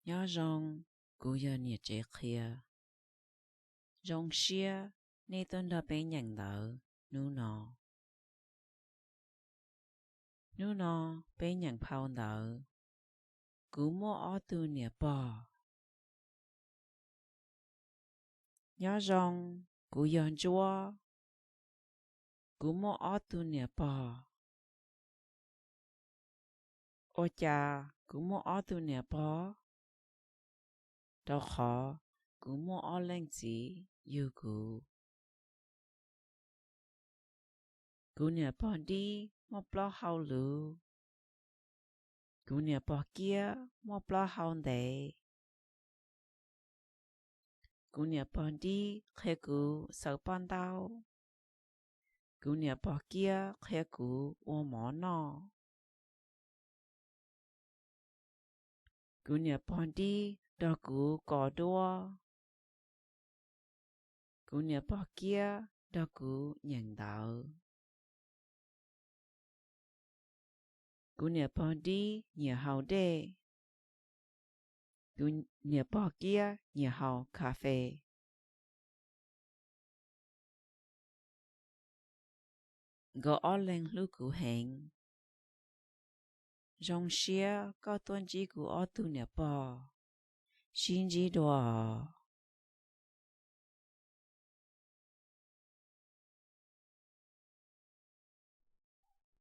Nyob zoo, kuv yog niam tsev qhia. Zoo siab nej tuaj nrog peb nyeem ntawv hnub no. Hnub no peb nyeem phau ntawv Kuv muaj ob tug niam pog. Nyob zoo, kuv yog Ntsuab. Kuv muaj ob tug niam pog. Ua cas kuv muaj ob tug niam pog? Rau qhov kuv muaj ob leej txiv yug kuv. Kuv niam pog Dib muaj plaub hau luv. Kuv niam pog Kiab muaj plaub hau ntev. Kuv niam pog Dib qhia kuv xaws paj ntaub. Kuv niam pog Kiab qhia kuv ua mov noj. Kuv niam pog Dib nrog kuv kos duab. Kuv niam pog Kiab nrog kuv nyeem ntawv. Kuv niam pog Dib nyiam haus dej. Kuv niam pog Kiab nyiam haus kas fes. Nkawd ob leeg hlub kuv heev. Zoo siab koj tuaj ntsib kuv ob tug niam pog. Sib ntsib dua os.